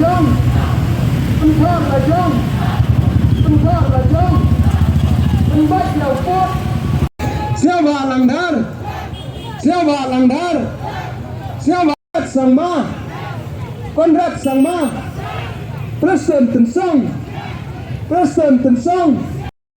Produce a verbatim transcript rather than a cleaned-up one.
Jong. Pynthor la jong. Pynthor la jong. Pynbeit la u pud. Sniawbah Langdar. Sniawbah Langdar. Sniawbah Sangma. Conrad Sangma. Preston Tynsong. Preston Tynsong.